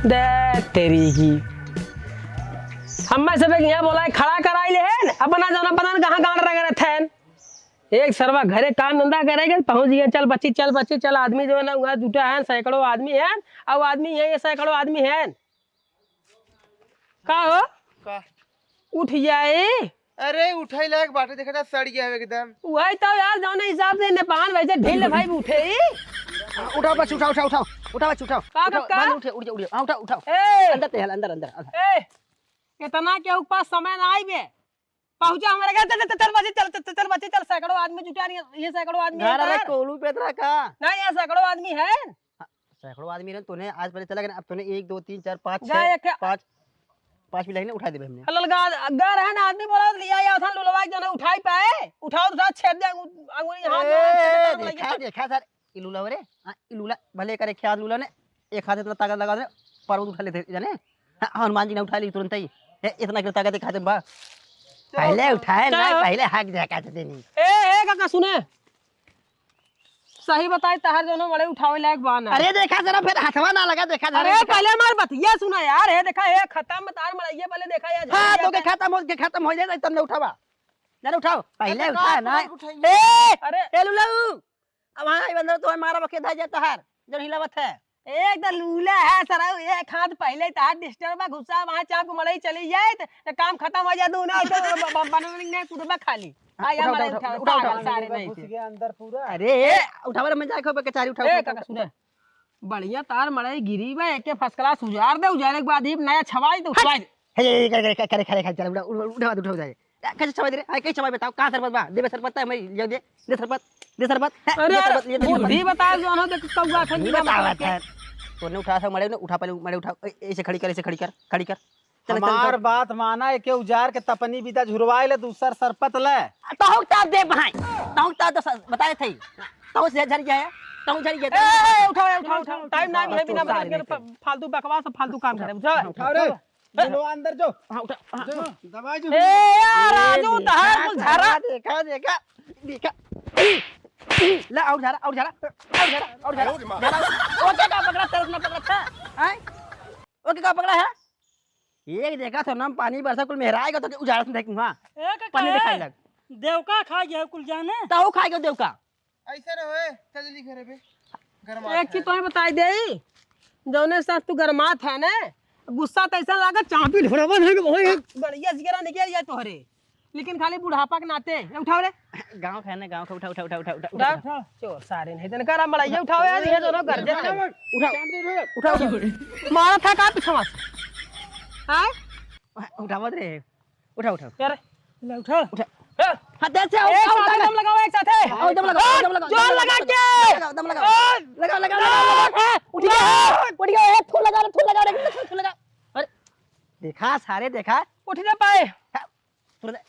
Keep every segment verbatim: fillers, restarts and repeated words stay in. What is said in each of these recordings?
दे तेरी की। हम्मे सबे के यहाँ बोलाए खड़ा कराई ले हैं, अपना जाना पता न कहाँ गांड रगड़त हैं। एक सरवा घरे काम धंधा करे के पहुँच गया, चल बच्ची, चल बच्ची, चल, आदमी जो है ना वहाँ जुटा है, सैकड़ों आदमी है, अब आदमी यही है, सैकड़ों आदमी है। का हो? का? उठ जाए। अरे उठे लायक बाटे, देखा था सड़ गया है एकदम। वही तो यार, जौने हिसाब से नेपान वैसे ढील भाई उठे ही। उठाओ बस, उठाओ, उठाओ, उठाओ, उठाओ बस, उठाओ। का, उठाओ, का? बंद, उठे, उठ जाओ, उठाओ, उठाओ, उठाओ। ए! अंदर ते हल, अंदर, अंदर, अंदर। ए! इतना के ऊपर समय ना आई बे। पहुंचा हमारे घर, चल, चल, चल, बच्ची, चल, चल, चल, बच्ची, चल, सैकड़ों आदमी जुटा रही है, ये सैकड़ों आदमी घर है वाले यार। कोलू पे इतना का? नहीं, ये सैकड़ों आदमी है। हाँ, सैकड़ों आदमी रहे, तूने आज पहले चला गया ना, अब तूने एक, दो, तीन, चार, पाँच, जा, छह, एक पाँच, पाँच भी लाइन उठा देबे हमने। ललका, अगर है ना आदमी बोला तो लिया या था लुलवा के जो ना उठाई पाए, उठाओ तो छेद दे अंगू-, अंगुली हाथ में, छेद दे ए, अंगुली देखा, के। देखा सर, ई लूला हो रे, हाँ, ई लूला, भले करे ख्याल लूला ने, एक हाथ इतना ताकत लगा दे, पर्वत उठा लेते, जाने? हाँ, हनुमान जी ने उठा ली तुरंत ही। ए, इतना क्यों ताकत दिखाते बा? चलो, पहले उठाए ना, चलो। पहले हक जाए कहते नहीं। ए, ए, काका, सुने। सही बताई, तहार जौन मड़ई उठावे लायक बा ना। अरे, देखा जरा, फिर हथवा ना लगा, देखा जरा, अरे, देखा। पहले हमार बतिया सुना यार, हे देखा, हे खत्म, तार मड़इये पहले देखा यार, हाँ, झरिया तो के का। खत्म हो, के खत्म हो जाए, तब न उठावा। जरा उठाओ, पहले अरे, उठा ना। कहाँ उठाएंगे? ए, अरे। ए, लुलाऊ। अब हाँ, ई बंदर तो मारा बखे धा जाता हार, जौन हिलावत है। एक तो लूला है सरऊ, एक हाथ पहले तो हाथ disturb बा, गुस्सा वहाँ चाप के मड़ई चली जाए, तो, तो काम खत्म हो जाए, दोनों तो ब-, ब-, बनवनी नहीं, कुटुबा खाली। हाँ, आ, या उठाओ, मड़ई उठाओ, उठाओ, उठाओ, उठाओ, उठाओ, सारे उठाओ, नहीं घुस थे। गया अंदर पूरा। अरे, ए, उठाओ रे, मैं जाए खो, कचारी उठाओ, ए, उठाओ, काका, उठाओ। सुने, बढ़िया तार मड़ई गिरी बा, एके first class उजाड़ दे, उजाड़े के बाद ही नया छवाई तो हट! उठवाई दे। हे, हे, हे, करे, करे, करे, करे, करे, चल, उठा, उठा, उठा, उठा, उठा, उठा। आ, कैसे छवाई दे रे? आ, कैसे छवाई बताओ? कहाँ सरपत बा? देबे सरपत, मैं ले दे। दे सरपत, दे सरपत। हे, अरे, दे सरपत, ले दे सरपत। बुद्धि बताओ, जो ना देख, कौआ था, नहीं बिना बतावा मतलब के। था। तूने उठा था, मड़े ने उठा, पहले मड़े उठा। ए, ऐसे खड़ी कर, ऐसे खड़ी कर, खड़ी कर। चल, चल, हमार चल। बात माना, एके उजार के तपनी बिदा झुरवाए ले, दूसर सरपत ले। आ, तहु ता दे भाई। तहु ता दे सर, बताए थे। तहु से झर गया है। तहु झर गया ए, है। ए, उठाओ, उठाओ, उठाओ। Time ना है, बिना उठाओ, मतलब के उठाओ। फ-, फालतू बकवास और फालतू काम करे, बुझा? उठाओ रे। चलो अंदर जो। हाँ, उठा, हाँ, जो, हाँ। दबाई जो। ए यार, ए, राजू, देखा, तहार कुल झरा। देखा, देखा, देखा। ला, और झरा, और झरा, और झरा, और झरा, झरा। ओके का पकड़ा, तरस ना पकड़ा था? हैं? ओके का पकड़ा है? एक देखा तो नाम पानी बरसा कुल मेहराएगा तो उजाड़ा से देखूँ, हाँ? ए, का पानी कहे? दिखाई लग। देवका खा गया कुल जाने। तहु खाएगा देवका। ऐसा ना होए, चल जल्दी घरे पे। गरमात एक चीज है। तोहे बताई देई, जौने साथ तू गरमात है ना, गुस्सा तो ऐसा लागा चापी ढोड़वन है कि वही एक गड़िया जिगरा निकल जाए तोहरे, लेकिन खाली बुढ़ापा के नाते। ये उठाओ रे। गाँव का है ना, गाँव का। उठा, उठा, उठा, उठा, उठा, उठा, उठा। उठा। चोर सारे नहीं, तनका राम बड़ा ये उठाओ यार, ये दोनों गर्जन है। उठाओ, उठाओ, उठाओ। मारा था का पीछे से? हाँ? उठाओ रे। उठा, उठा। क्या रे? ले उठा। उठा। ए! हाथ दे से, ए, उठा, एक साथ उठा। दम लगाओ, एक साथ है। आओ, दम लगाओ, ए, दम लगाओ, जोर दम लगाओ, लगा के। दम लगाओ, दम लगाओ। ए! लगा, लगा, लगा, लगा, लगा। ए! उठ गया, उठ गया, ए, थू लगा रे, थू लगा रे, थू लगा। अरे, देखा, सारे देखा। उठ ना पाए। तुरंत,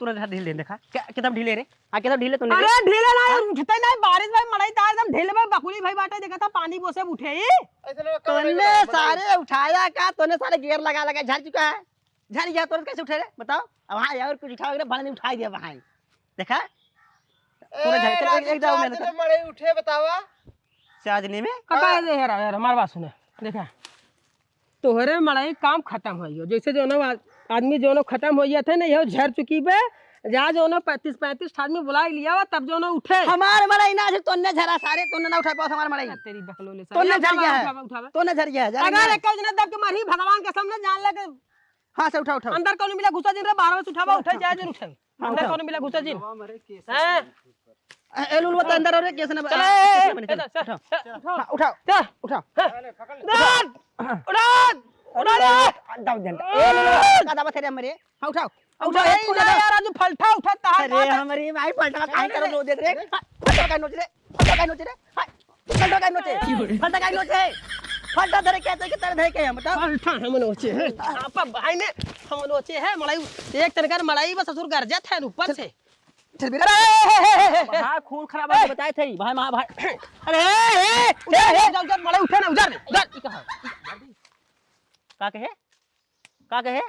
तुरंत ढील दे, देखा। क्या, कितना ढीले रे? हाँ, कितना ढीले तूने? अरे, ढीले ना, हाँ? उठते नहीं, बारिश भाई, मड़ई तार एकदम ढीले भाई, बकुली भाई बाटे, देखा था, पानी बोसे उठे ही। ऐसे लोग कमरे में तूने लगा, सारे उठाया का? तूने सारे gear लगा, लगा झर चुका है। झर गया तो कैसे उठे रे? बताओ। अब हाँ यार, कुछ उठाओ रे, बड़ा नहीं उठाई दिया भाई। देखा? ए, पूरा झर, एक, राजू, एक दाव चार में दिन देखा। मड़ई उठे, बतावा। चार दिन में? काका, हाँ। ये यार, यार, हमार बात सुने। देखा, तोहरे मड़ई काम खत्म होइ गयो। जैसे जौनो आ-, आदमी जौनो खत्म होइ जाते ना, यहो झर चुकी बे। जा जौनो पैंतीस, पैंतीस आदमी बुला लिया हुआ, तब जौनो उठे। हमार मड़ई ना, सिर्फ तोन्ने झरा सारे, तोन्ने ना उठा पाओ हमार मड़ई। तेरी बकलोले सारे। तोन्ने झर गया है। उठावा, उठावा। तोन्ने झर गया है, जाने अगर ना। एक जने दब के मारी, भगवान कसम से जान ले के हाँ, से उठाओ, उठाओ। अंदर कौनो मिला घुसा जिन रे, बारह बजे उठावा, उठा, उठा, उठा। जाए जिन उठे। हाँ, अंदर उठा। कौनो मिला घुसा जिन। हैं? ए, ए, लुलवा तो अंदर हो रे, केस ना चल, बना, ए, ए, केस ना ए, बना। ए, चल, उठा, चल, चल, उठा, उठा। उठा। उठा। उठा। उठा रे। दब दे। ए, लुलवा, का दबा थे रे हमरे? हाँ, उठाओ। उठाओ, अरे, थू ना लगा। यार, आज फलठा उठा, तहार अरे, बात है। हमरी माई फलठा काहे करो रो देत रे? फलठा का नोच रे? फलठा का नोच रे? हाँ। फलटा का नोचे? फलटा का नोचे? फलटा धरे के, के तरह धरे के हम, बताओ। फलटा हम नोचे हैं। आपा भाई ने हम नोचे हैं, मड़ई, एक तनकर मड़ई बस ससुर गरजत है ऊपर से। चल बेटा। अरे, हे, हे, हे, हे, हे। हाँ, खून खराब है, बताए थे, भाई, माँ, भाई। अरे, हे, हे, उधर, उधर, उधर, मड़ई उठे ना, उधर, उधर। ई कहाँ? का कहे? का कहे?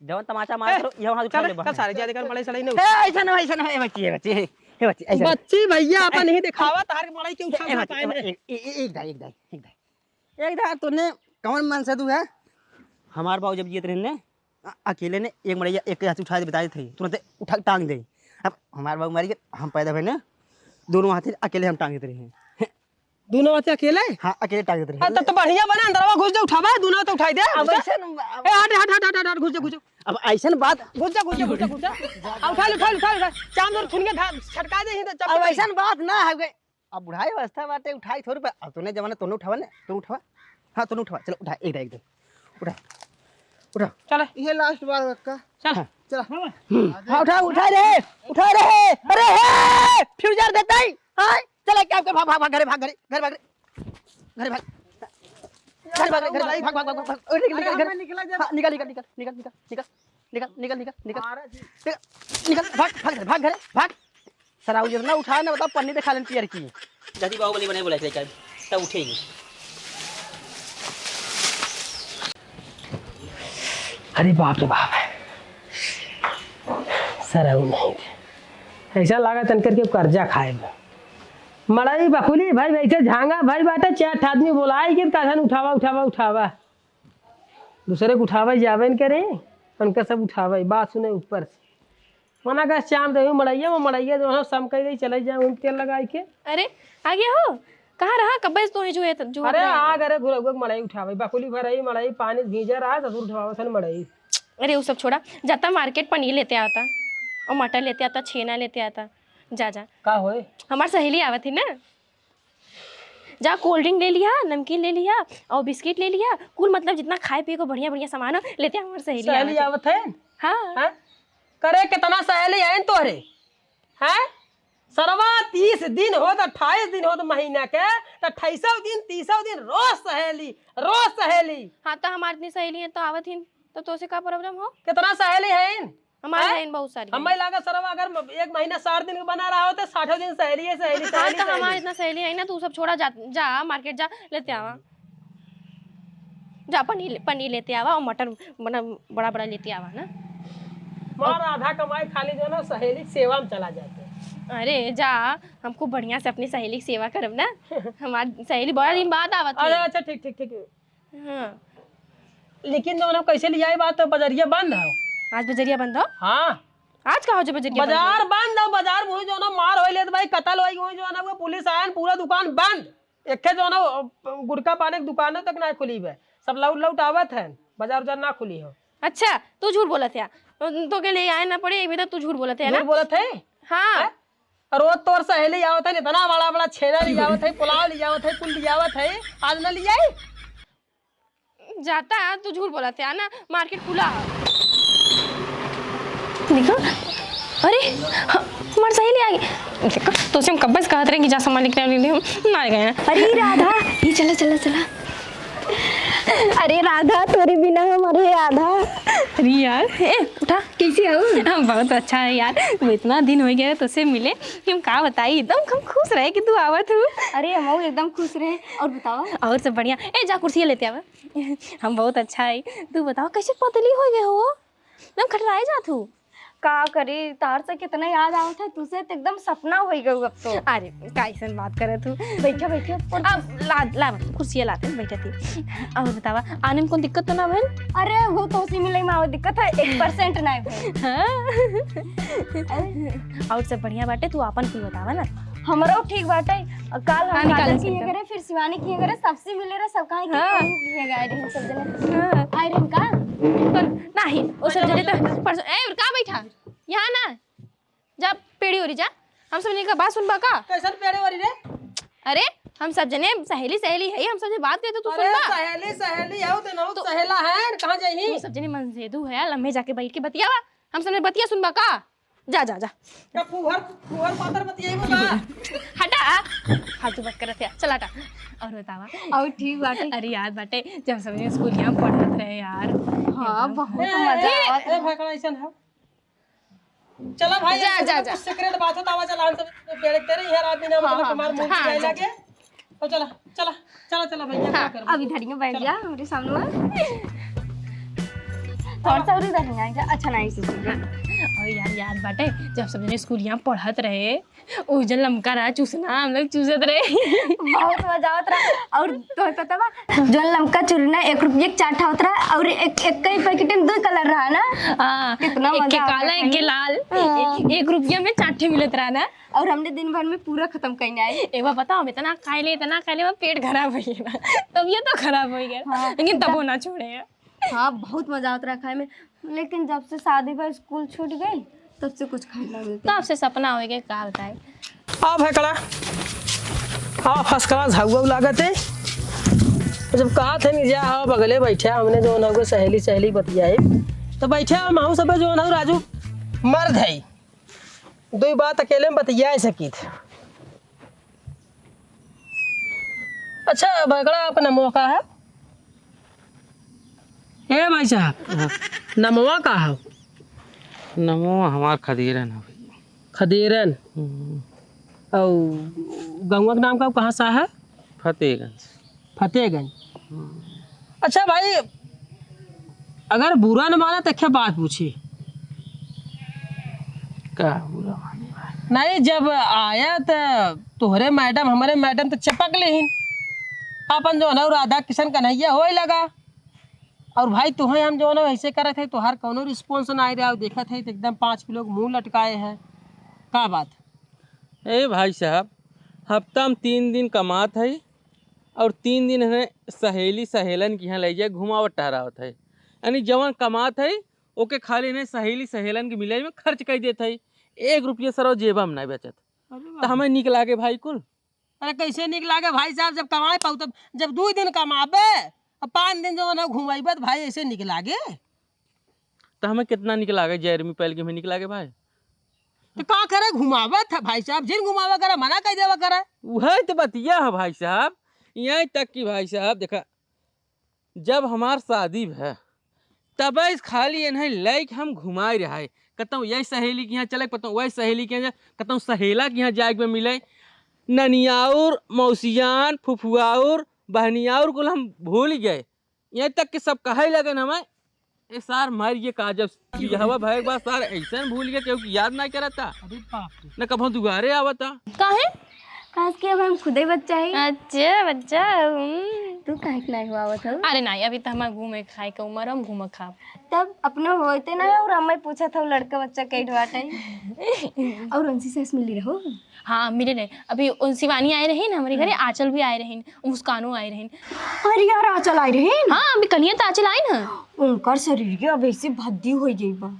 जवन तमाचा मार ए, करो, यह वहाँ उठा चल, ले चल बहन। सारे, ज्यादा कर, बड़े सड़े नहीं ए, ऐसा ना, ऐसा ना, ए, बच्ची, ए, बच्ची। ए बच्ची, ऐसे बच्ची भैया, ए, अपन नहीं दिखावा, तार के मड़ई के उठा ए, उठा बच्ची, पाए ए, ने। ए, ए, एक दाई, एक दाई, एक दाई। एक दाई, तूने कौन मन से तू है? हमार बाबू जब जियत रहे ने, अ-, अकेले ने एक मड़ैया एक हाथ उठा दे, बता देत हई, तुरंते उठा के टांग दे। अब हमार बाबू मर गए, हम पैदा भइने, दोनों हाथे अकेले हम टांग देत रहे हैं। दोनों हाथे अकेले? हाँ, अकेले टांग देत रहे। हाँ, तब तो बढ़िया बना, अंदरवा घुस जा, उठावा, दोनों हाथे उठाई दे। अब ऐसे न, अब ए, हट, हट, घुस जा, घुस जा। अब ऐसन बात घुस जा, घुस जा, घुस जा, घुस जा। आ, उठा ले, उठा ले, उठा ले, उठा ले। चाम जोर छुन के धा-, छटका दे, ही तो चप अब चप। ऐसन बात ना है, अब बुढ़ाई अवस्था बाटे, उठाई थोड़ी पे। अब तूने जमाना, तूने उठावा ने, तू उठावा। हाँ, तूने उठावा, चलो उठा, एक, एक, एक। उठा, उठा। चला। ये last बार कक्का। चल। हाँ। चला। हाँ, उठा, उठा रे, उठा रे। अरे हे, फ्यूजर देता ही। हाँ, चला, क्या, क्या, भाग, भाग, भाग, घरे भाग, घरे, घरे भाग, घरे। घरे भाग। घरे भाग, घरे भाग, भाग, भाग, भाग, भाग। ओए, निकल, निकल, अरे, घर। हमें निकला जा। हाँ, निकल, निकल, निकल, निकल, निकल, निकल, निकल, निकल, निकल, निकल, निकल, निकल, निकल, भाग, भाग, भाग, घरे, भाग। सराऊ जितना उठाए ना, बता, पन्नी दिखा लेन पियर की। जदी बाहुबली बने बोला, तब उठेगी। अरे बाप रे बाप, सराऊ नहीं थे। ऐसा लगा तनकर के कर्जा खाए बा। मड़ई बकुली भाई, वैसे झांगा भाई बाटे, चार ठे आदमी बोलाई के कहन उठावा, उठावा, उठावा। दूसरे के उठावे जावे न करे, उनका सब उठावे, बात सुने ऊपर से। मना का चाम देहु मड़ैया में, मड़ैया जो है सम कह गई, चले जाए उन तेल लगाई के। अरे, आ गया हो? कहाँ रहा? कब्बे से तोहे जो है, जो अरे, है। आ गए रे, घुरौआ के मड़ई उठावे, बकुली भरई मड़ई, पानी भीजे रहा, ससुर उठवावे सन मड़ई। अरे, वो सब छोड़ा, जाता market पनीर लेते आता, और मटर लेते आता, छेना लेते आता, जा, जा। का होए? हमार सहेली आवत ही ना, जा cold drink ले लिया, नमकीन ले लिया और बिस्किट ले लिया, कुल मतलब जितना खाए पिए को बढ़िया बढ़िया सामान हो, लेते हमार सहेली सहेली आवत है। आवत है? हाँ। हाँ? करे कितना सहेली है तोहरे? हैं? सरवा तीस दिन होत, अट्ठाईस दिन होत महीना के, त अट्ठाईसों दिन, तीसों दिन रोज सहेली, रोज सहेली। हाँ, तो हमार इतनी सहेली है तो आवत ही, तो तोसे का problem हो? कितना सहेली है? हमारे हैं? हैं बहुत सारी हमें है। लागा सरवा अगर म-, एक महीना साठ दिन के बना रहा होता, साठों दिन सहेली है, सहेली, हाँ, सहेली, तो हमारे सहेली। इतना सहेली है ना, तू सब छोड़ा, जा, जा market जा, लेते आवा। जा पनीर, पनीर लेते आवा और मटर बना, बड़ा बड़ा लेते आवा ना। मार आधा कमाई खाली जो है ना सहेली के सेवा में चला जाते हैं। अरे जा, हम खूब बढ़िया से अपनी सहेली की सेवा करब ना। हमार सहेली बड़ा दिन बाद आवत अरे है। अच्छा, ठीक, ठीक, ठीक। हाँ। लेकिन जौन हम कैसे लियाई बात, तो बजरिया बंद है। आज बजरिया बंद हो? हाँ। आज का हो जो बजरिया बंद हो? बाजार बंद हो, बाजार में हुई जौन मार होई लेत भाई, कत्ल होई हुई जौन, वो पुलिस आयन, पूरा दुकान बंद। एके जौन गुटखा पाने की दुकानों तक ना खुली बे, सब लौट लौट आवत हैं, बाजार उजार ना खुली हो। अच्छा, तू झूठ बोलत है, तो के ले आए ना पड़े, एक बेटा तू झूठ बोलत है ना? झूठ बोलत है? हाँ। हैं? रोज तोर सहेली आवत है, इतना बड़ा बड़ा छेना ले आवत है, पुलाव ले आवत है, कुल ले आवत है, आज न ले आई? जाता, तू झूठ बोलत है ना, market खुला है। देखो, अरे, ह-, हमार सहेली आ गई। देखो, तो से हम कब्बे से कहत रहे कि जा सामान लेके आ, हम ना गए हैं। अरे राधा, ये चला, चला, चला। अरे राधा, तोरे बिना हमारे आधा। अरे यार, ए, उठा। कैसे हो? हम बहुत अच्छा है यार, वो इतना दिन हो गया है तोसे मिले। हम का बताई, एकदम हम खुश रहे कि तू आवत हू। अरे, हमहू एकदम खुश रहे। और बताओ? और सब बढ़िया। ए, जा कुर्सिया लेते आवा। हम बहुत अच्छा है। तू बताओ, कैसे पतली हो गए हो? एकदम खटराए जात हू। का करी, तार से कितना याद आवत है, तुसे तो एकदम सपना हो गए अब तो। अरे, कैसन बात करे तू? बैठा, बैठा, ऊपर अब ला, ला, कुर्सिया लाते, बैठा थी। और बतावा, आने में कौन दिक्कत तो ना भइल? अरे, वो तो उसी मिले में वो दिक्कत है, एक percent ना भइल। हाँ। अरे। और सब बढ़िया बाटे, तू आपन कुल बतावा ना। हमरो ठीक बाटे। काल हम हाँ, निकाल काजल लेते की हैं। करे, फिर शिवानी की करे, सबसे मिले रहे, सब कहाँ की हाँ। कहूँ की है गए रहे, सब जने। हाँ। आए रहे का? कौन? नहीं, वो सब जने तो परसों, ए, और कहाँ बैठा? यहाँ ना। जा, पेड़ी ओरी जा। हम सब जने का बात सुनबा का? कैसन पेड़ी ओरी रे? अरे, हम सब जने सहेली, सहेली है, हम सब जने बात करते, तू अरे, सुनबा? सहेली, सहेली है, तो ना तो सहेला है, कहाँ जाई? तू सब जने मंजेदू है, लम्हे जाके बैठ के बतियावा। हम सब जने बतिया सुनबा का? जा, जा, जा। का फुहर, फुहर पातर बतियाई बा? हटा, फालतू बात करत है, चल हटा। और बतावा? और ठीक बाटे। अरे याद बाटे, जब सब जने स्कूल में पढ़त रहे यार। हाँ, बहुत ए, मजा ए, आवत ए, रहा। भाई, कौन ऐसन है? चला भाई, जा, ऐसे जा, कुछ जा। Secret बात हो, तो आवा चला, हम सब पेड़ के तेरे यहाँ रात दिन हाँ, मतलब हाँ, हमारे हाँ, मुंह हाँ, खिलाई जा, लागे। जा। और चला, चला, चला, चला भैया, हाँ, क्या करबो? अब इधर ही बैठ चला। जा, हमरे सामने। थोड़ा सा और इधर ही आएगा। अच्छा, नहीं, इसी चीज़ में। और यार, याद बाटे, जब सब जने स्कूलिया में पढ़त रहे, उ जो लमका रहा चूसना, हम लोग चूसत रहे। बहुत मजा आवत रहा। और तोहे पता बा, जो लमका चूरना एक रुपये के चार ठा होत रहा, और एक, एक कई पैकेट में दो कलर रहा ना। हाँ, कितना एक मजा के आवत काला, रहा एक के खाए में। लाल। हाँ। एक रुपया में चार ठे मिलत रहा ना। और हमने दिन भर में पूरा खत्म कइना है। एक बार पता, हम इतना खाए ले, इतना खाए ले, हमार पेट खराब होइ गया। तबियत तो खराब होइ गया, हाँ, लेकिन तबो जब ना छोड़े हैं। हाँ, बहुत मजा आवत रहा खाए में। लेकिन जब से शादी भा स्कूल छूट गई, तब से कुछ खाए ना मिलता। तब से सपना होइ गया, का बताए। आ भैकड़ा, आ first class हउआ लागत है। जब कहा थे नहीं जा, आओ बगले बैठे, हमने जो ना सहेली सहेली बतियाई, तो बैठे हम, हम सब जो ना राजू मर्द है, दो बात अकेले में बतिया सकित। अच्छा भैकड़ा, आपका नमवा का है? ए भाई साहब, हाँ। नमवा का है? नमवा हमार खदेरन है भाई। खदेरन? हम्म। और गौवा के नाम का, कहाँ सा है? फतेहगंज। फतेहगंज। हम्म। अच्छा भाई, अगर बुरा न माना तो एक बात पूछी। का बुरा माने भाई? नहीं, जब आया तो तोहरे मैडम, हमरे मैडम तो चपक लेहिन। अपन जो है ना राधा किशन कन्हैया होए लगा। और भाई तुहे हम जो है ना ऐसे करत है, तोहार कौनो response ना आए रहा, देखत है तो एकदम पाँच किलो के मुँह लटकाए है। का बात? ए भाई साहब, हफ्ता में तीन दिन कमात है और तीन दिन है सहेली सहेलन के यहाँ ले जाए घुमावत टहरावत है। यानी जवन कमात है ओके खाली नहीं सहेली सहेलन के मिले में खर्च कर देत है। एक रुपया सरवा जेबा में नहीं बचत। अरे तो वाह। हमें निक लागे भाई कुल। अरे कैसे निक लागे भाई साहब, जब कमाए पाऊ तब, जब दो दिन कमाबे और पाँच दिन जो है ना घुमाइबे तो भाई ऐसे निक लागे। तो हमें कितना निक लागे, जेरमी पहल के हमें निक लागे भाई। तो का करे, घुमावत है भाई साहब, जिन घुमावा करे, मना कर देवा करे। वही तो बतिया है भाई साहब, यहाँ तक कि भाई साहब देखा, जब हमार शादी भय तब इस खाली इन्हें लैके हम घुमाए रहा है, कतौ यही सहेली के यहाँ चले, कतौ वही सहेली के यहाँ, कतौ सहेला के यहाँ जाए के मिले, ननियाउर, मौसियान, फुफुआउर, बहनियाउर कुल हम भूल गए। यहाँ तक कि सब कहे लगन हमें, "ए सार, मर ये का, जब बियाहवा भए के बाद सार ऐसन भूल गए, केहू की याद नहीं करता, अरे बाप रे। न कभो दुआरे आवता।" काहे? काहे कि अब हम खुदे बच्चा ही। अच्छा, बच्चा, हम्म। तू काहे के नहीं हुआ आवत हो? अरे नहीं, अभी तो हमार घूमे खाए के उम्र, हम घूमे खाब। तब अपने होते ना और हमें पूछत हो लड़का बच्चा कई बाटे। और उनसे सास मिली रहो? हाँ, मिले रहे। अभी उन शिवानी आए रही ना हमारे घरे, हम्म। आंचल भी आए रही, मुस्कानो आए रही। अरे यार, आंचल आए रही? हाँ, अभी कलिया तो आंचल आए ना। उनकर शरीर के अब ऐसे भद्दी हो गई बा।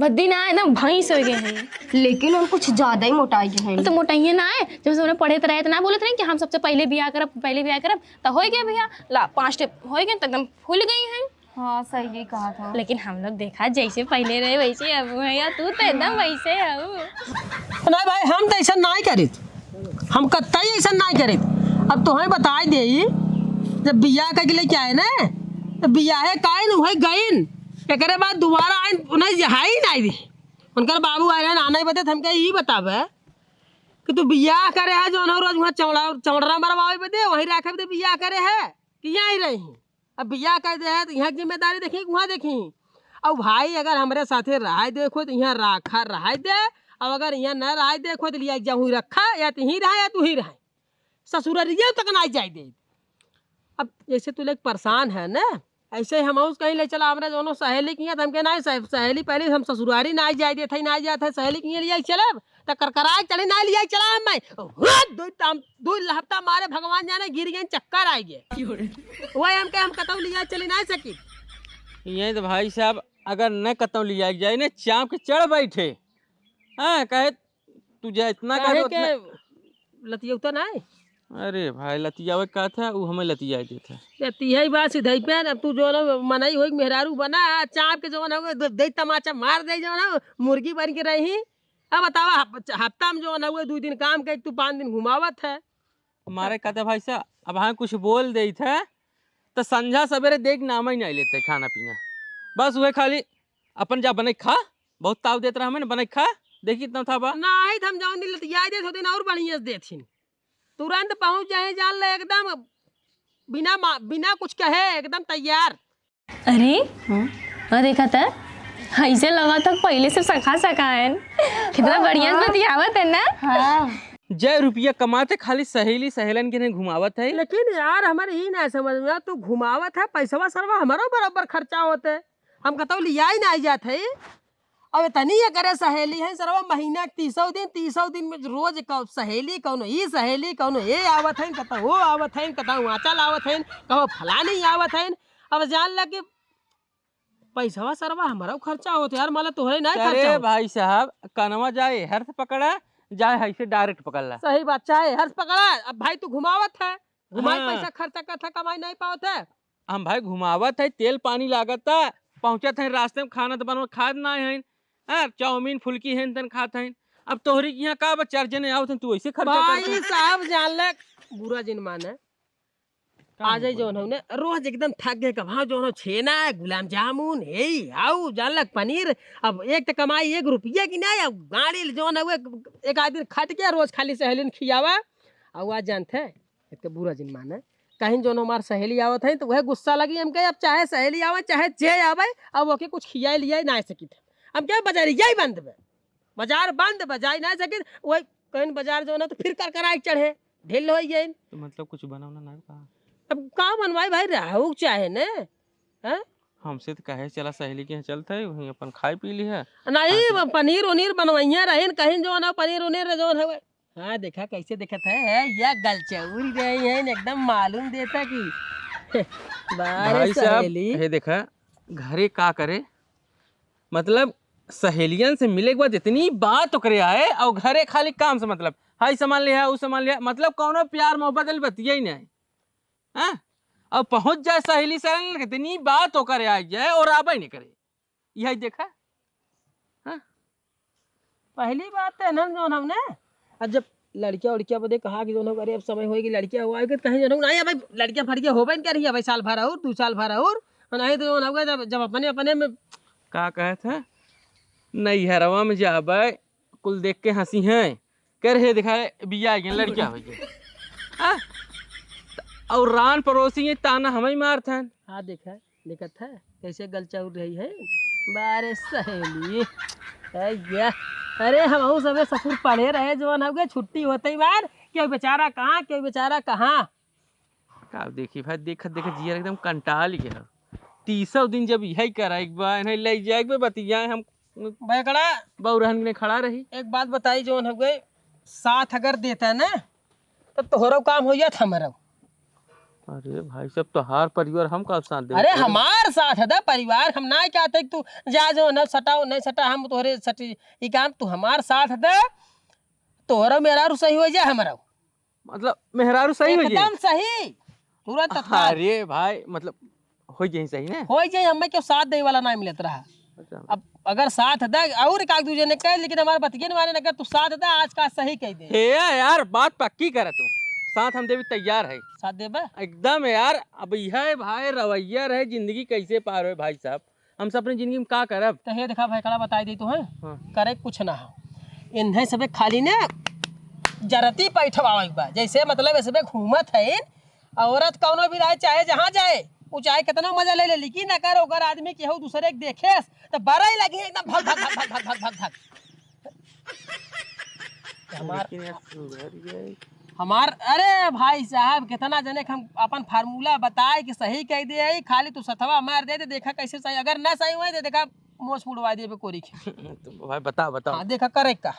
भद्दी ना, एकदम भैंस हो गए हैं। लेकिन हम कुछ ज्यादा ही मोटाई गए हैं। तो मोटाइए ना है, जब से उन्हें पढ़े तो रहे तो ना बोलत रहे कि हम सबसे पहले बियाह करब, पहले बियाह करब, तो हो गया भैया, ला पाँच टे हो गए, तो एकदम फूल गई हैं। हाँ, सही कहा था। लेकिन हम लोग देखा जैसे पहले रहे वैसे अब है यार, तू तो एकदम वैसे है। नहीं भाई, हम तो ऐसा नहीं करित, हम कतई ऐसा नहीं करित। अब तोहें बताई देई, जब बियाह करके लेके आए ना, तो बियाहे काइन उहे गइन, एकरे बाद दोबारा आइन, उन्हें यहाँ ही नहीं दी। उनकर बाबू आए हैं, आना ही बदे, तो हमके यही बतावे कि तू बियाह करे है, जो अनहु रोज वहाँ चौड़ा, चौड़रा मरवावे बदे, वहीं रखे बदे बियाह करे है कि यहीं रही? अब बियाह कर दे है, तो यहाँ जिम्मेदारी देखी, वहाँ देखी। अब भाई, अगर हमरे साथे रहाई देखो, तो यहाँ राखा रहाई दे, और अगर यहाँ न रहाई देखो, तो लिया जाऊँ रखा, या तो यहीं रहा, या तू ही रहे। ससुररिया तक ना जाए दे। अब जैसे तू लोग परेशान है ना, ऐसे ही हम उस कहीं ले चला, हमरे दोनों सहेली की हैं, तो हमके ना सह-, सहेली पहले हम ससुरारी ना जाए देत है, ना जात है, सहेली की ले चलब, तो करकराए चढ़े ना लिया चला हम मैं। हो, दो ताम, दो लहपता मारे भगवान जाने गिर गए, चक्कर आ गए। वही हमके हम कतौ लिया चली ना सकी। ये तो भाई साहब, अगर न कतौ लिया जाए ना, चाप के चढ़ बैठे। हाँ, कहे तू जा इतना कह काहे दो, के उतना लतियौता ना है? अरे भाई, लतियावे का था, वो हमें लतिया देता है। लतिया ही बात सीधे पे, अब तू जो ना मनई होई, मेहरारू बना, चाप के जो ना हो, दे, दे तमाचा मार दे जो ना, मुर्गी बन के रही। अब बतावा, हप-, हफ्ता में जो ना हुए, दो दिन काम के, तू पाँच दिन घुमावत है। हमारे कहते भाई साहब, अब हाँ कुछ बोल दे थे, तो संझा सवेरे देख नाम ही नहीं लेते खाना पीना। बस वह खाली अपन जा बने खा, बहुत ताव देत रहा, मैंने बने खा, देखी इतना था बा। नाही, त हम जौन दिन लतियाए देत होते ना, और बढ़िया से देथिन। तुरंत पहुँच जाए, जान ले, एकदम बिना मा-, बिना कुछ कहे, एकदम तैयार। अरे, हाँ? हाँ, देखा था, ऐसे लगत है पहिले से सखा सखा है। कितना बढ़िया से बतियावत है ना। हाँ। जय रुपया कमाते खाली सहेली सहेलन के नहीं घुमावत है। लेकिन यार, हमारे ई ना समझ में, तू घुमावत है, पैसवा सरवा हमारो बराबर खर्चा होते। हम कतौ लिया ही ना जात है। अब इतनी ये करे सहेली है सरवा, महीना के तीसौ दिन, तीसौ दिन में रोज का सहेली, कौनो ई सहेली, कौनो ये आवत है, कतौ वो आवत है, कतौ आंचल आवत है, कहो फलानी आवत है। अब जान ल कि पैसवा सरवा हमारा खर्चा होत यार, माला तोहरे ना खर्चा अरे होत। भाई साहब, कनवा जाए हर्ष पकड़ा, जाए है से direct पकड़ ला। सही बात, चाहे हर्ष पकड़ा। अब भाई तू घुमावत है, घुमाई हाँ। पैसा खर्चा करत है, कमाई नहीं पावत है। हम भाई घुमावत है, तेल पानी लागत है, पहुँचत है रास्ते में खाना तो बनवा खात ना है, हाँ, चाउमीन फुल्की है तन खात है। अब तोहरी के यहाँ का बा, चार जने आवत हैं, तू ऐसे खर्चा करत भाई है। साहब जान ले, बुरा जिन माने। का आ जाई बोल? जौन हौ ने, रोज एकदम थक गए, कब हाँ जौन हौ छेना, गुलाब जामुन, हे, आऊ, जान लग पनीर। अब एक त कमाई एक रुपया की नहीं, अब गाड़ी ले जौन हौ, एक, एक आदमी खट के रोज खाली सहेलिन खियावा। आऊ आज जानते हैं, एक तो बुरा जिन माने, कहीं जौन हमार सहेली आवत है, तो वह गुस्सा लगी हमके, अब चाहे सहेली आवे, चाहे जे आवे, अब ओके कुछ खियाए लियाए ना सकित। हम क्या बजारिया ही बंद बे, बाजार बंद बा, जाई ना सकित, वही कहीं बाजार जौन है, तो फिर कर कराए के चढ़े। ढील होइ गइन। तो मतलब कुछ बनवना ना का? अब का बनवाई भाई, रहू चाहे ने, हैं? हमसे तो कहे चला सहेली के यहाँ चलते है, वहीं अपन खाए पी ली है। नहीं, हाँ, तो वो पनीर उनीर बनवइया रहीन, कहीं जौन है पनीर उनीर जौन है। हाँ, देखा कैसे देखत है, है या गलचौरी रही है, एकदम मालूम देता कि बारे भाई साहब, सहेली। हे देखा, घरे का करे, मतलब सहेलियन से मिले के बाद इतनी बात ओकरे आए और घरे खाली काम से मतलब, हाई सामान ले आ, उ सामान ले आ, मतलब कौनो प्यार मोहब्बत वाली बतिया ही नहीं। हाँ? और पहुँच जाए सहेली से, इतनी बात ओकरे आ जाए और आबे नहीं करे। यही देखा। हाँ? पहली बात तो है ना जौन हमने, अब जब लड़किया उड़किया बदे कहा कि जौन हो, अरे अब समय होए कि लड़किया हुआ है कि कहीं जौन हो, नहीं भाई, लड़किया फड़किया होबे नहीं करी, भाई साल भर और दू साल भर और, और नहीं तो जौन होगा जब, जब अपने, अपने में का कहत है, नैहरवा में जाबे, कुल देख के हँसी हैं, कर हे देखा, बिया गए, लड़किया हो गए। हाँ? और रान पड़ोसी ये ताना हमें मारत हैं। हाँ, देखा, देखत है, कैसे गलचौर रही है। बारे सहेली, है या? अरे, हमहू सबे ससुर पढ़े रहे, जौन हो गए, छुट्टी होते ही मार, केहू बेचारा कहाँ, केहू बेचारा कहाँ। का देखी भाई, देखत, देखत जियर एकदम कंटाल गया। तीसौ दिन जब यही कराई के बा, इन्हें ले जाए के बा, बतियाए हम भैकड़ा बौरहन ने खड़ा रही। एक बात बताई, जौन हो गए, साथ अगर देता ना, तो तोहरो काम हो जात, हमरो। अरे भाई साहब, तोहार परिवार हम का साथ देवे? अरे, हमार साथ है दा परिवार, हम ना चाहते कि तू जा, जौन है, सटाओ, नहीं सटा, हम तोहरे सटी, ई काम तू हमार साथ दे, तोहरो मेहरारू सही हो जाए, हमरो। मतलब मेहरारू सही हो जाए? एकदम सही, तुरंत तत्काल। अरे भाई, मतलब हो जाए सही ना? हो जाए, हमें क्यों साथ दे वाला ना मिलत रहा। अच्छा। अब अगर साथ दे और एक आध दूजे ने कहे, लेकिन हमारे बतिये न माने, अगर तू साथ दे, आज का सही कह दे। हे यार, बात पक्की करे तू, साथ हम देवे तैयार है। साथ देबे? एकदम यार, अब यह भाई रवैया रहे, जिंदगी कैसे पार होए भाई साहब, हम सब अपनी जिंदगी में का करब? तो हे देखा भाई, कड़ा बताई दी तो है, हाँ। करे कुछ ना हो, इन्हें सबे खाली ने जरती पैठवावे के बा, जैसे मतलब सबे घूमत है, औरत कौनो भी रहे, चाहे जहाँ जाए, उ चाहे कितना मजा ले ले, लेकिन अगर ओकर आदमी केहू दूसरे के देखे, तो बरई लगी एकदम भग, भग, भग। हमार, लेकिन यार, सुधर गए। हमार, अरे भाई साहब, कितना जने के हम अपन formula बताए कि सही कह दे, खाली तू सथवा मार दे, दे, देखा कैसे सही, अगर ना सही हुए, तो देखा मोछ उड़वा देबे कोरी के। तो भाई, बता, बताओ। हाँ, देखा, करे का।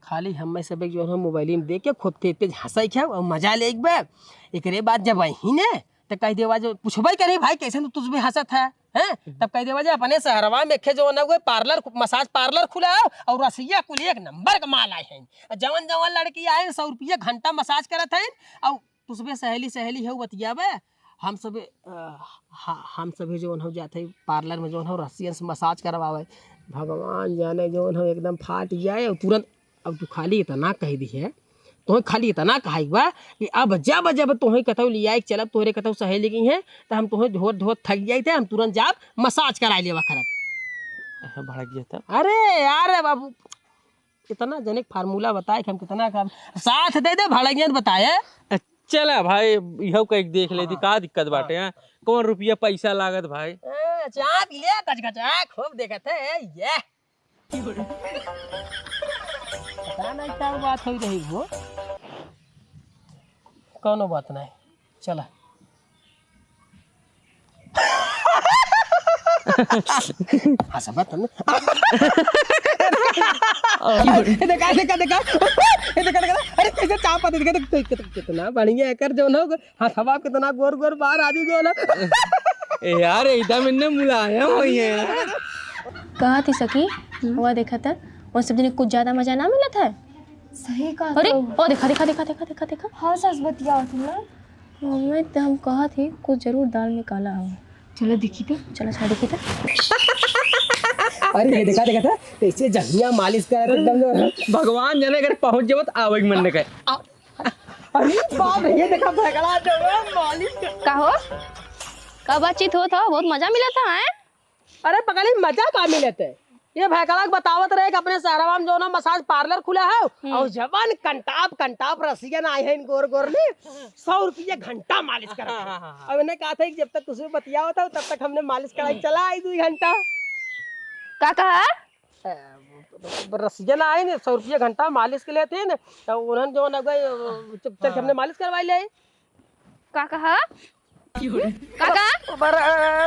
खाली हमें सब एक जो है मोबाइल में देख के खूब तेज तेज हंसाई खाओ और मजा ले एक बार। एकरे बाद जब वही ने तो कह देवा जो पूछबे करे, "भाई, कैसे तू तुझ में हंसत है, हैं?" तब कह देवा जो अपने शहरवा में खे जो ना हुए पार्लर, मसाज पार्लर खुला है और रसिया कुल एक नंबर का माल आए हैं। जवन जवन लड़की आए, सौ रुपया घंटा मसाज करत हैं और तुझ में सहेली सहेली है बतियावे। हम सब, अ, हा-, हम सभी जवन हो जाते हैं पार्लर में जवन हो रसियन से मसाज करवावे। भगवान जाने जवन हो एकदम फाट जाए और तुरंत अब तू खाली इतना कह दी है, तोहे खाली इतना कहा एक बा कि अब जब, जब तोहे कतौ लियाए के चलब, तोहरे कतौ सहेली गई है, तो हम तोहे ढोत, ढोत थक जाइत है, हम तुरंत जाब, मसाज कराए लेवा करब। अहे, भड़क गया था। अरे यार, अब इतना जने के formula बताए कि हम कितना का साथ दे दे, भड़क गया बताए। चला भाई, इहो का एक देख लेती, हाँ, का दिक्कत बाटे, हाँ। हाँ? कौन रुपया पैसा लागत भाई? ए, चाप ले, कच कच, आ, खूब देखत है ये। पता नहीं क्या बात हो रही हो। कौनो बात नहीं, चला। हंसबा तब न। ए, देखा, देखा, देखा। ए, देखा, देखा। अरे, कैसे चाप आते, देखा, देखा, कितना बढ़िया एकर जौन हो, हंसबा कितना गोर, गोर बार आदि जौन हो। ए यार, एकदम इन्ने मुलायम होई है। कहा थी सखी, हम्म। हुआ देखा था, उन सब दिन कुछ ज्यादा मजा ना मिला था। सही कहा अरे, तो। ओ देखा, देखा, देखा। हाँ, सच बतिया थी ना। मम्मी, तो हम कहा थी, कुछ जरूर दाल में काला हो। चलो देखी थे। चलो, चलो देखी थे। अरे, ये देखा, देखा था? कैसे जंघिया मालिश करा था एकदम जो। भगवान जाने अगर पहुंच जाओ तो आवे के मन न करे। अरे बाप रे, ये देखा भगला जो है, मालिश कर। का हो? का बातचीत होत हो? बहुत मजा मिला था, हैं? अरे पगली, मजा का मिलत है? ये भैकड़ा के बतावत रहे कि अपने शहरवा में जौन है massage parlour खुला है, हम्म। और जवन कंटाप कंटाप रसियन आए हैं गोर गोर ने, सौ रुपये घंटा मालिश करत हाँ, हैं। हाँ, हाँ, हाँ। अब इन्हें कहा था कि जब तक कुछ बतियावत है, तब तक हमने मालिश कराई, चला आई दो घंटा। का कहा? ए, रसियन आए ने, सौ रुपये घंटा मालिश के लेते हैं ना, तो उन्होंने जौन है, चुप चुप हाँ। हमने मालिश करवाई ले। का कहा? का कहा? बर-,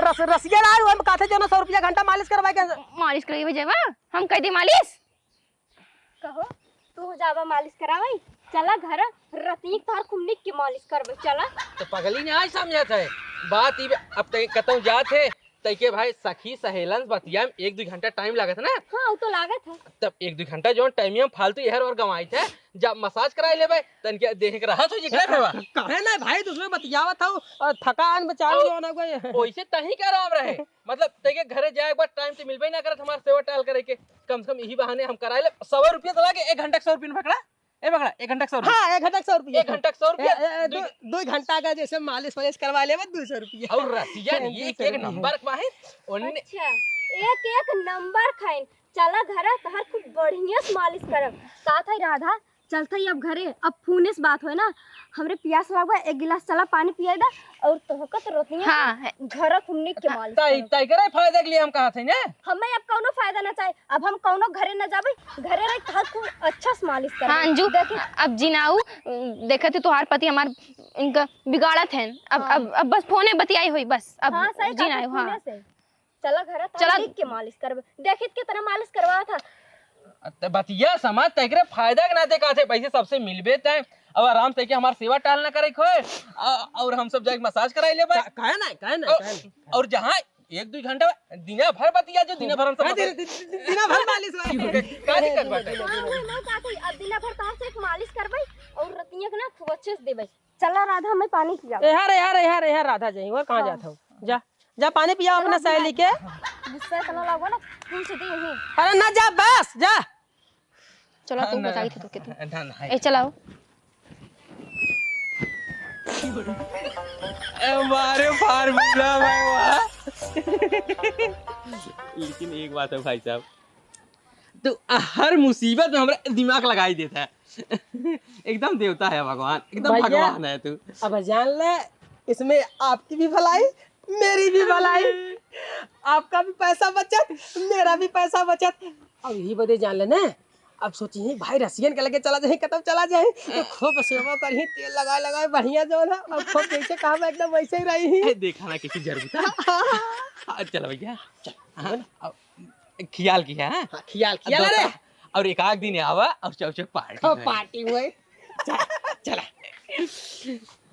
रस-, रसिया ना आए, हम कहते जौन सौ रुपया घंटा मालिश करवाए के। मालिश करवाए जेबा? हम कह दी मालिश? कहो, तू जाबा मालिश करावे? चला घर, रतिया तोहर खूब निक के मालिश करबे, चला। तो पगली ना आज समझत है बात, ई अब तई कतौ जात है, तई के भाई सखी सहेलन बतिया में एक दो घंटा time लागत है ना? हाँ, वो तो लागत है। तब एक दो घंटा जौन time हम फालतू एहर और गंवाइत है, जब massage कराई लेबे, तन के देह के राहत हो जी, का भेवा? काहे ना भाई, दूसरे बतियावत हौ, और थकान बेचारी और जो ना कोई। ओइसे तही के आराम रहे, मतलब, तई के घरे जाए एक बार time तो मिलबे ना करत हमार सेवा टाल करे के, कम से कम यही बहाने हम कराई ले, सौ रुपया तो लागे, एक घंटा के सौ रुपया में पकड़ा, ए पकड़ा, एक घंटा के सौ रुपया। हाँ, एक घंटा के सौ रुपया। एक घंटा के सौ रुपया। ए, ए, दो, दो घंटा का जैसे मालिश वालिश करवा लेबे, दो सौ रुपया। और रसिया नहीं, एक, एक नंबर का है, ओन्ने अच्छा, एक, एक नंबर खाइन, चला घरा तोहर खूब बढ़िया से मालिश करब। का था राधा, चलत हई अब घरे, अब फोने से बात होए ना। हमरे पियास लागबा, एक गिलास चला पानी पियाई दा, और तोहका तो रोतिया हाँ। घरा खूब निक के मालिश तई, करब। तई करे फायदा के लिए हम कहा थे ना। हमें अब कौनो फायदा ना चाहे, अब हम कौनो घरे ना जाबे, घरे रही तोहर खूब अच्छा से मालिश करब। हाँ, अंजू, देखी। अब जिनाऊ, देखत है तोहार पति हमार इनका बिगाड़त है, अब, हाँ। अब, अब बस फोने बतियाई होई बस, अब हाँ, सही कहा जिनाऊ, तू हाँ। फोने से। चला घरा, चला। देख के मालिश करबे। देखित कितना मालिश करवा था। अ, त बतिया समाज तकरे फायदा के नाते कहत है, पैसे सबसे मिलबे तय, अब आराम से के हमार सेवा टाल ना करे खोए, अ, और हम सब जाके massage कराई लेबे। का-, काहे ना, काहे ना, और, काहे ना? और जहाँ एक दो घंटा दिना भर बतिया जो दिना भर हम सब हाँ, बतिया। दि-, दि-, दि-, दिना भर मालिश वाली। का दिक्कत बाटे? हाँ, वही मैं कहत हई, अब दिना भर तोहर से एक मालिश करबे और रतिया के ना खूब अच्छे से देबे। चला राधा, हमें पानी पिया। एहर, एहर, एहर, एहर राधा जाई, और कहाँ हाँ। जात हौ? जा, जा पानी पिया अपना सहेली के। गुस्सा इतना लगा ना, पूछ दी यहीं। अरे ना जा, बस जा। चला, तू ना, बताई थे तो के तू। ना, ना, ए, चलाओ। ए, मारे फार्मूला भाई, वाह। लेकिन एक बात है भाई साहब, तू हर मुसीबत में हमरा दिमाग लगाई देता है। एकदम देवता है भगवान, एकदम भैया, भगवान है तू। अब जान ले, इसमें आपकी भी भलाई, मेरी भी भलाई, आपका भी पैसा बचत, मेरा भी पैसा बचत। अब यही बदे जान ले ना, अब सोची ही भाई रसियन के लगे चला जाए, कतौ चला जाए, तो खूब सेवा करी, तेल लगाए लगाए बढ़िया जो ना, अब खूब जैसे कहा एकदम वैसे ही रही। ए, देखा ना किसी जरूरत है। हाँ, चलो भैया, चल। हाँ, अब खियाल किया, हाँ? हाँ, खियाल, खियाल, दोस्त, अरे। और एक आध दिन आवा और चौचक पार्टी हाँ, में। पार्टी हुए। चला, चला।